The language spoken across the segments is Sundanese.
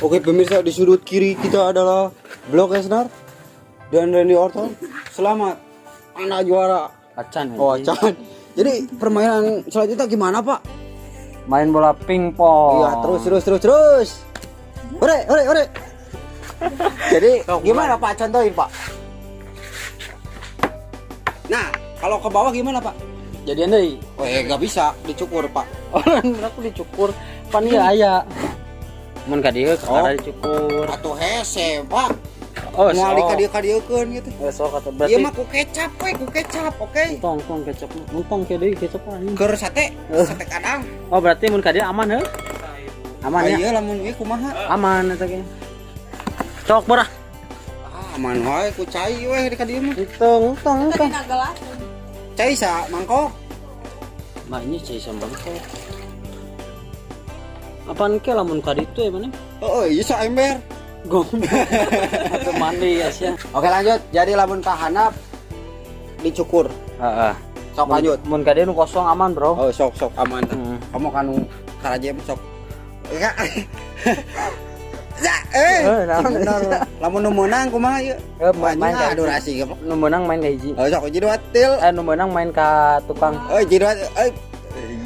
Oke pemirsa, di sudut kiri kita adalah Brock Lesnar dan Randy Orton. Selamat, Anda juara. Acan. Oh, acan. Jadi permainan selanjutnya gimana, Pak? Main bola pingpong. Iya, terus terus terus terus. Hore, hore, hore. Jadi gimana, Pak? Contohin, Pak. Nah, kalau ke bawah gimana, Pak? Jadian deui. Oh, nggak bisa, dicukur, Pak. Oh, aku dicukur. Pan ieu aya. Mun ka dieu kakara dicukur. Atuh hese, Pak. Oh, Moal sok. dikadieu-kadieukeun gitu. Eh, sok atuh berarti. Iya mah ku kecap we, ku kecap, oke. Tong tong kecap. Untung ke deui kecap anjing. Keur sate, sate kadang. Oh, berarti mun ka dieu aman heuh? Aman ya? Iya lamun ieu kumaha? Aman eta ge. Cok borah. Ah, aman wae ku cai we di ka dieu mah. Tong tong tong. Cai sa mangkok. Mah ini cai sambal mangkok. Apaan ke lamun ka ditu ya mana? Oh, iya sa ember. Goblok. Atau mandi ya sia. Oke lanjut. Jadi lamun ka handap dicukur. Heeh. Sok lanjut. Mun ka dieu nu kosong aman, Bro. Oh, sok sok aman. Hmm. Kamu kanu karajem sok. Ya. Ya, eh. Naon? Bener. Lamun nu meunang kumaha ieu? Eh, main Main ka durasi ge. Nu meunang main ka hiji. Oh, sok hiji dua til. Eh, nu meunang main ka tukang. Oh, hiji dua eh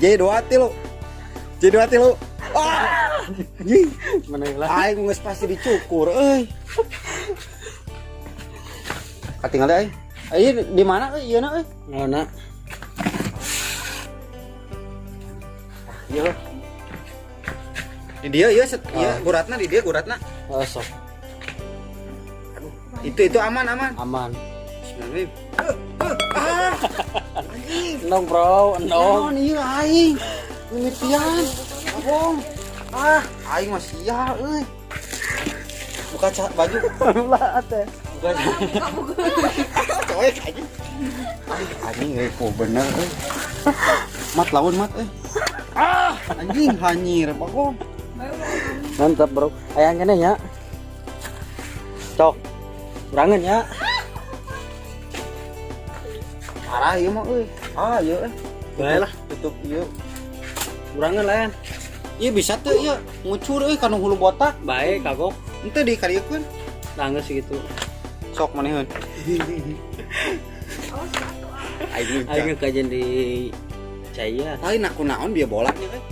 J dua tilu. J dua tilu. Ah! Anjing. Mana lah? Aing geus pasti dicukur euy. Katingal aing. Aing di mana euy ieu na euy? Mana? Ieu. Di dia ieu set ieu guratna di dia guratna. Oh, sok. Aduh, itu aman aman. Aman. Bismillahirrahmanirrahim. Ah. Anjing. Endong, Bro, endong. Naon ieu aing? Mimitian. Abong. Ah, aing mah sial euy. Buka baju. Lah teh. Buka. Coek anjing. Anjing euy ku bener euy. Mat lawan mat euy. Ah, anjing hanyir bagong. Mantap, Bro. Ayang kene nya. Cok. Kurangan ya. Parah ieu mah euy. Ah, ieu euy. Bae lah. Tutup ieu. Kurangan lah ya. Ieu bisa teu ieu ngucur euy kana hulu botak. Bae kagok. Henteu di kadieukeun. Tanggeus gitu. Sok maneheun. Aing Aing kajian di Caya. Lain aku naon dia bolanya euy.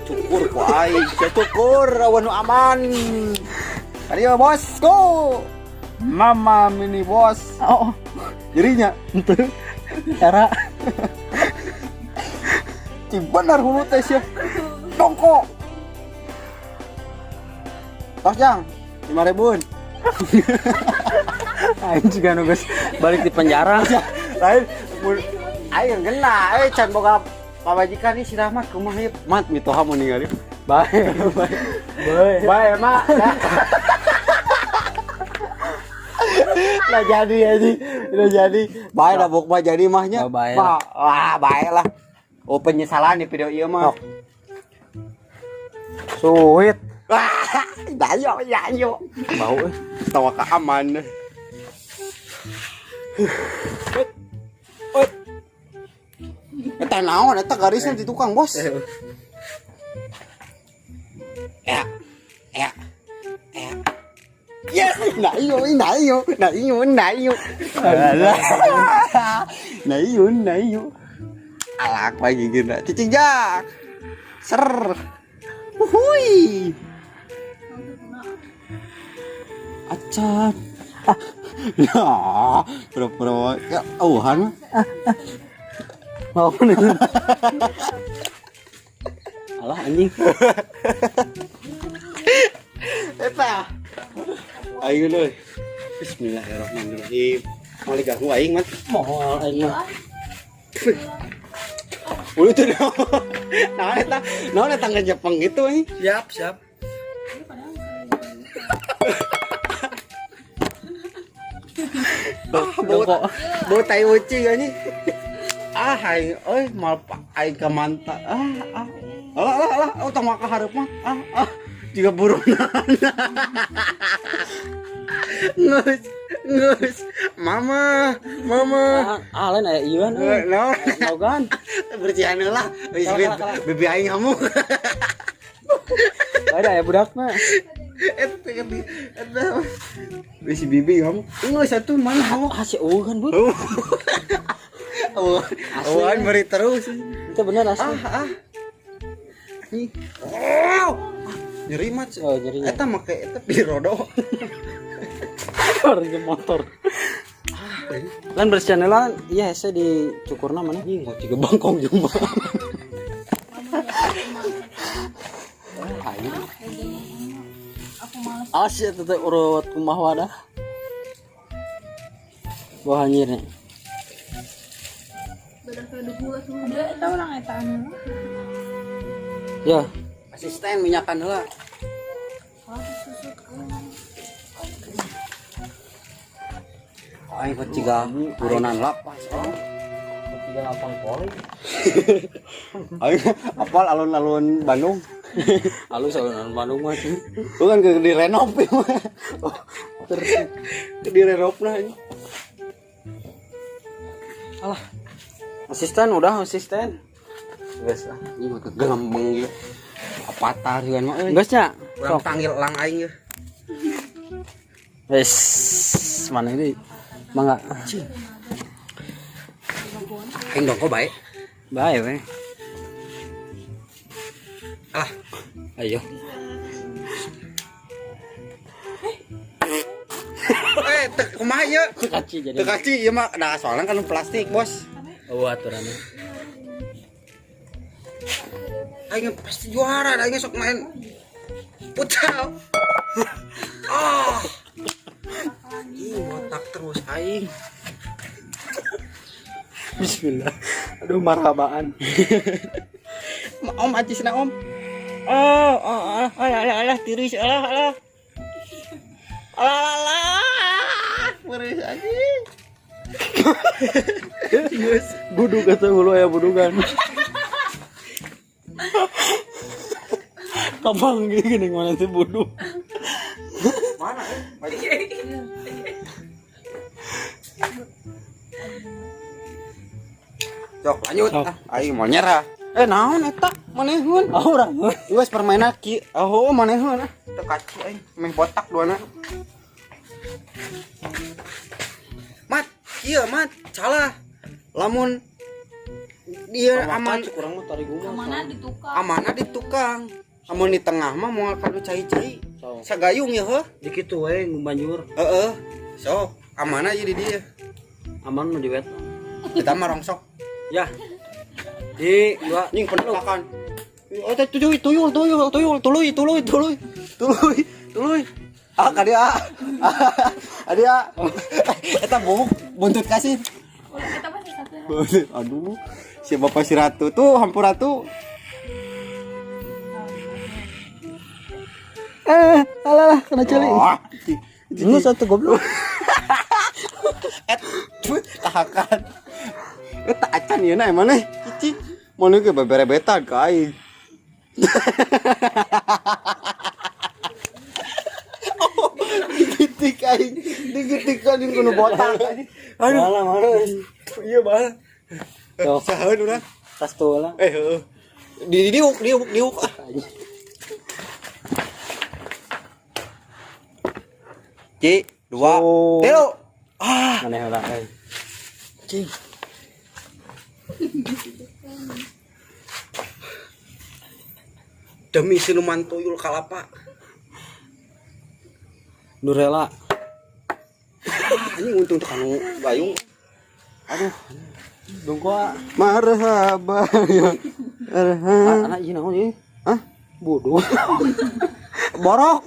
Cukur ku aing, cukur awan nu aman. Ayo bos, go. Mama mini bos. Oh, Jerinya henteu. Era. Cing bener hulu teh sia. Dongko. Tos jang, 5.000. Aing juga nu geus balik di penjara. Lain aing ngena euy can boga pamajikan ieu si Rahmat kumaha ieu? Mat mitoha mun ningali. Bae. Bae. Bae. Bae mak. Lah jadi aja, udah jadi. Bae dah bok mah jadi mahnya. Oh, bae Mah, wah bae lah. Oh penyesalan di video ieu mah. Suit. Wah, dayo dayo. Bau euy. Tawa ka aman. Eta naon eta garisna di tukang, Bos. Ya. Ya. Ya. Yes, nah iyo, nah iyo, nah iyo, nah iyo. Nah iyo, nah iyo. Alak lagi gina. Cicing jak. Ser. Uhuy. Acan. Ya, pura-pura ya auhan mah. Mau nih. Alah anjing. Eta. Aing euy. Bismillahirrahmanirrahim. Mau diganggu aing mat. Moal aing mah. Ulu tuh naon. Naon eta? Naon eta ngejepeng gitu anjing. Siap, siap. Ah, bau tai uci anjing. Ah, aing euy mal aing ka manta. Ah, ah. Alah, alah, alah, oh tong maka hareup mah. Ah, ah. Jiga burunan. Ngeus, ngeus. Mama, mama. Ah, lain aya ieuan euy. Naon? Logan. Bersihan heula. Wis Kalah, kalah, bibi aing ngamuk. Ada ya budakna. Eta eta. Si bibi kamu. Enggak satu mana hawa. Ah, si eueuh kan, Bu. Oh, oh, beri terus. Itu bener asli. Ah, ah. Nih. Oh. Nyeri mat. Oh, nyerinya. Eta make eta pirodo. Orang motor. Lan bersihan lah, iya hese dicukurna mana? Anjing kok tiga bangkong jeung mah. Ayo. Awas ya teteh urut kumah wadah. Bawa hanyir nih. Udah tahu orang eta anu. Ya, Asisten minyakan heula. Oh, susut. Aing kok ciga buronan lapas. Oh. Tiga lapang poli. Aing apal alun-alun Bandung. Alus alun Bandung mah sih. Bukan ke direnov ya mah. Oh, terus. Ke direnov nah ini. Alah. Asisten udah asisten. Geus ah. Ini mah kegelembeng gitu. Apatar juga mah euy. Geus nya. Urang panggil elang aing ye. Wes, mana ini? Mangga. Aing dong kok baik. Bae we. Alah, Ayo. eh teu kumaha ieu? Kaci jadi. Teu kaci ieu mah da soalnya kan plastik, Bos. Oh, aturannya. Aing pasti juara, aing sok main futsal. Ah. Ih, botak terus aing. Bismillah. Aduh, marhabaan. Om acisna om. Oh, oh, alah, alah, alah, alah, tiris, alah, alah. Alah, alah, alah. Tiris anjing. Geus, budug atau hulu aya budugan. Kampang gini mana sih budug. Mana eh? Cok, lanjut. Sok. Ah, aing mau nyerah. Eh, naon eta? Manehun. Oh, urang. Geus permainan ki. Oh, manehun ah. Teu kaci aing, meh botak duana. Mat, kieu mat, salah. Lamun dia aman Kurang mah tarik gua. Mana di tukang. amanah di tukang. Amun di tengah mah moal kanu cai-cai. So. Sagayung ya heuh. Di kitu we ngumbanjur. Heeh. So, amanah jadi dia. Aman mah diwet. Kita mah rongsok. Ya. Di dua Nying penempakan. Oh, teh tuyul, tuyul, tuyul, tuyul, tuluy, tuluy, tuluy, tuluy, tuluy. Ah, ka dia. Ah, dia. Eta bubuk buntut kasih. Kita masih satu. Aduh, si bapak si ratu tuh, hampur ratu. Eh, alah kena celi. Wah, Lu satu goblok. Et, cuy, tahakan. Eta acan ieu na emang nih, cici. Mana ke beberebetan ka aing. Oh, digitik aing, digitik aing kudu botak. Aduh. Malah mana? Iya bahala. Tuh. Saheun urang. Tas tuh lah. Eh, heueuh. Di diuk, diuk, diuk. Ah. Ci, dua, So. tilu. Ah, Maneh lah euy. cing. Demi siluman tuyul kalapa. Nurela. Ah, ini untung tuh kanu gayung. Aduh, Dongko marhaba ya. Marhaba. anak ieu naon ieu? Hah? Bodoh. Borok.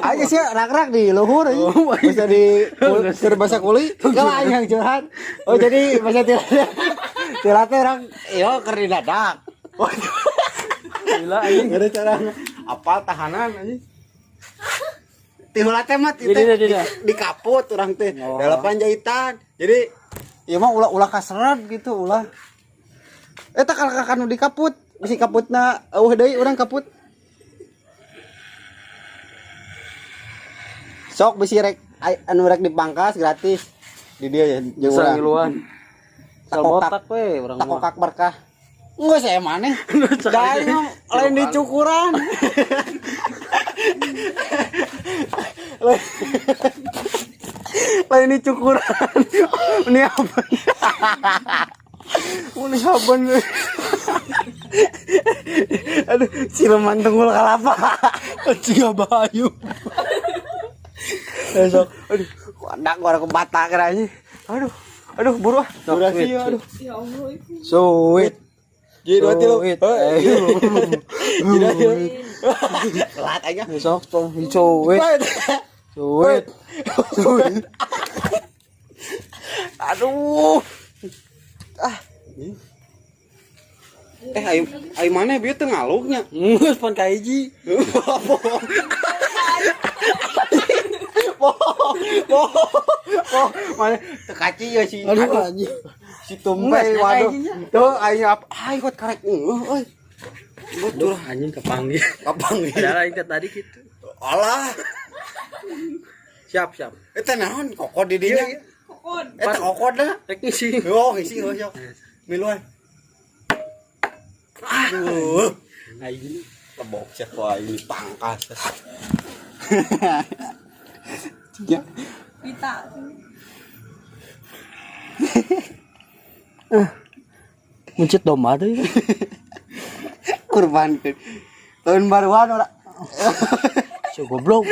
Aja sih rak-rak di luhur aja. Bisa di keur bahasa kuli. Kalau aing yang curhat. Oh jadi bahasa tilate. Tilate orang yo keur didadak. Oh, Gila anjing. Gak ada cara apa tahanan anjing. Tihula teh mah Jadi, jadi, di, jadi. di kaput urang teh. Oh. Dalapan jahitan. Jadi ieu mah ulah-ulah kaseret gitu ulah. Eta kalau kanu di kaput, bisi kaputna eueuh deui urang kaput. Sok bisi rek anu rek dipangkas gratis di dia ya jeung Bisa urang. ngiluan. Sal Takokak. botak we urang mah. Takokak berkah. Enggak saya maneh. Da aing mah lain dicukuran. Lain dicukuran. Ini apa? Ini apa? Aduh, siluman tunggul kalapa. Anjing Bayu. Besok, aduh, wadak gua ke bata keranya. Aduh, aduh, buru ah. Durasi ya, aduh. Ya Allah itu. Sweet. Jadi dua tilu. Sweet. Jadi dua tilu. Telat aja. Besok tuh sweet. Sweet. Sweet. Aduh. Ah. Eh, ayo, ayo mana bieu teu ngaluknya? Geus pan ka hiji. Bohong. Mana teu kaci ya si. Aduh anjing. Si tumpai Enggak, waduh. kajinya. Tuh aing apa? Aing kot karek eueuh euy. Aduh anjing kepanggil. Kapan Padahal aing teh tadi gitu. Alah. Siap, siap. Eta naon kokod di dinya? Kokon. Eta kokod dah. Rek ngisi. Oh, ngisi oh sok. Miluan. Aduh. Aing. Lebok sia ku aing dipangkas. Ya. Vita. Mencit domba tuh. Kurban tahun baruan ora. Si goblok.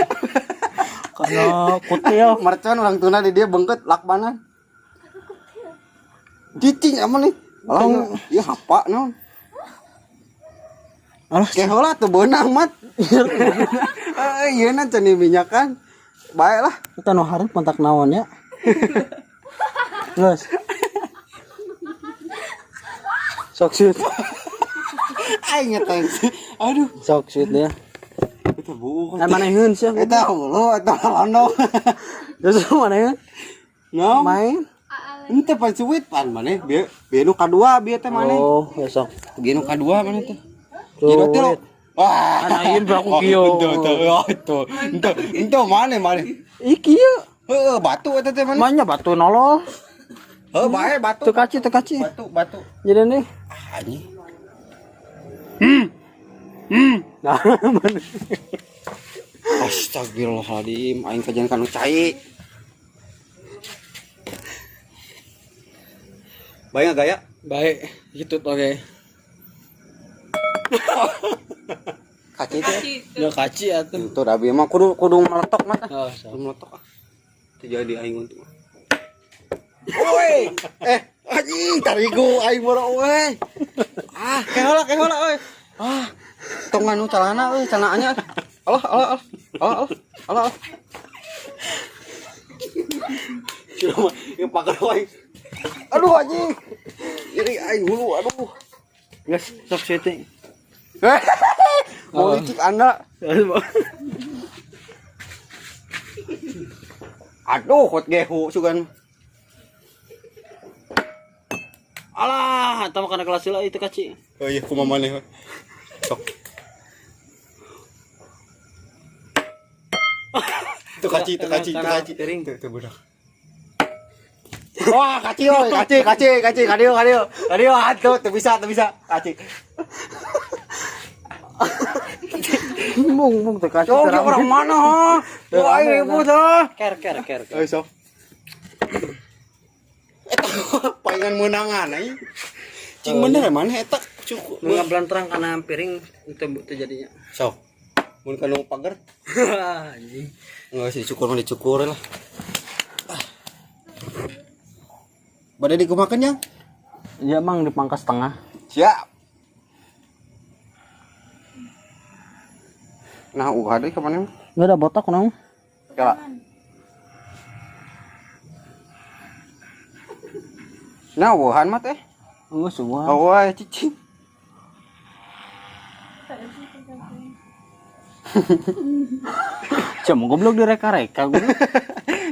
Karena kutil. Mercon orang tuna di dia bengket lakbanan. Cicing aman nih. Alah, ieu hapa naon? Alah, Kayak heula tuh beunang mat. Eh, ieu na can minyakan. Bae lah. kita nu hareup kontak naon ya. Geus. Sok sweet. Aing ngeteng. Aduh, Sok sweet ya. eta buuk. Kan maneheun sia. Eta hulu, eta londo. Terus maneheun? No. Main. Ente pan suwit pan maneh bieu bieu nu kadua bieu teh maneh. Oh, besok. Bieu nu kadua maneh teh. Jadi tilu. Sweet. Wah. Kan aing beraku kieu. Ente ente oh, ente ente ente maneh maneh. Ih kieu. Heueuh batu eta teh maneh. Manya batu nolol. Heuh bae batu. Teu kaci, teu kaci. Batu batu. Jadi nih. Ah, anjing. Nah, mana? Astagfirullahaladzim, aing kajian kanu cai. Bae nggak gaya? Baik, gitu oke. Kaci teh. Kaci. Ya kaci atuh. Itu abi mah kudu kudu meletok mah. Oh, sok. Kudu meletok ah. Teu jadi aing untung. Woi, eh anjing tarigu aing boro euy. Ah, kehola kehola euy. Ah, tong nganu calana euy, celana anyar. Allah Allah Allah. Allah Allah. Allah. Cuma yang pagar aing. Aduh anjing. Jadi aing hulu aduh. Geus, sok sweet. Mau licik anda. Aduh, kot gehu sugan. Alah, eta mah kana kelas heula itu kaci. Oh iya, kumaha maneh. Sok. Tuh kaci, tuh kaci, tuh kaci. Piring. Tuh, tuh budak. Wah, kaci oi, kaci, kaci, kaci, kadieu, kadieu. Kadieu atuh, teu bisa, teu bisa. Kaci. Mung mung teu kaci. Oh, dia orang mana, ha? Wah, aing ribut, ha. Ker ker ker. Ayo sok. Eta palingan meunangan aing. Cing bener mana eta cukup. Nu ngablantrang kana piring teu teu jadinya. Sok. Mun kanu pagar. Anjing. Enggak sih, dicukur mah dicukur lah. Ah. Bade dikumakeun yang? Ya mang dipangkas setengah. Siap. Nah, uga deui ka mana? Enggak ada botak naon. Kala. Nah, wuhan mah teh. Geus semua. Oh, wah, cicing. Cem goblok direka-reka goblok.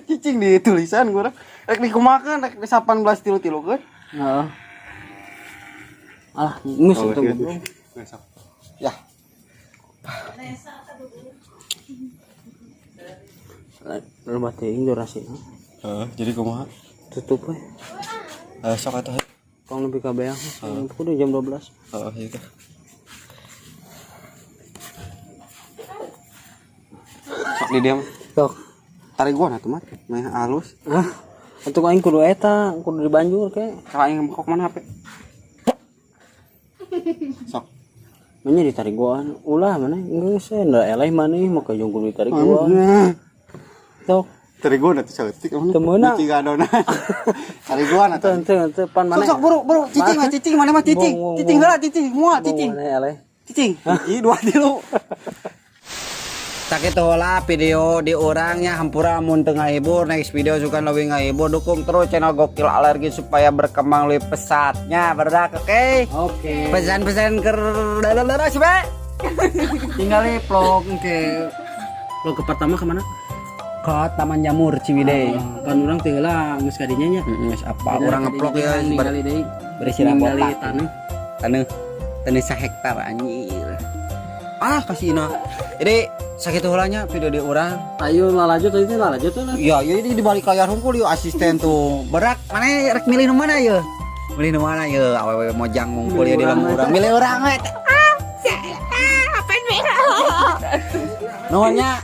Cicing di tulisan gua. Rek dikumakeun rek di 18 tilu-tilukeun. Heeh. Alah, geus Oh, itu iya. goblok. Besok. Ya. Loba teuing durasina. Heeh, jadi kumaha? Tutup we. Sok atuh. Tong nepi ka beak. Kudu jam 12. Oh, iya. Sok di diam. Sok. Tarik gua nah tuh mah, meh halus. Hah? Atuh aing kudu eta, kudu dibanjur ke. Kalau aing kok mana HP? Sok. Manya ditarik guaan. Ulah mana geus we da eleh maneh maka jeung kudu ditarik guaan. Sok. Tarik gua nanti saeutik. Teu meunang. Cicing adonan. Tarik gua nanti. Teu teu teu pan Sok maneh. sok buru buru cicing mah cicing mana mah cicing. Bong, bong, Cicing bong. heula cicing moal cicing. Maneh eleh. Cicing. Ih, dua tilu. Sakitu heula video di urangnya, hampura mun teu ngahibur. Next video suka lebih ngahibur. Dukung terus channel Gokil Alergi supaya berkembang lebih pesatnya, berdak, oke? Oke. Pesan-pesan ke sih. Tinggal vlog ke Lo ke pertama kemana? Ke Taman Jamur Ciwidey. Pan urang teh heula geus kadinya nya. Heeh, apa urang ngevlog ya ningali deui. Berisi Ningali botak. Taneuh. Taneuh taneuh hektar anjir. Ah, kasih ina. Jadi sakitu heula nya video di urang. Ayo lanjut tadi teh, lanjut tuh lah. Ya, ya ini di balik layar hungkul yuk asisten tuh. Berak, mana rek milih nu mana ya? Milih nu mana ya? Awewe mojang ngumpul ya di Milih urang lembur. Milih urang we. Ah, apain merah. Nuhun nya.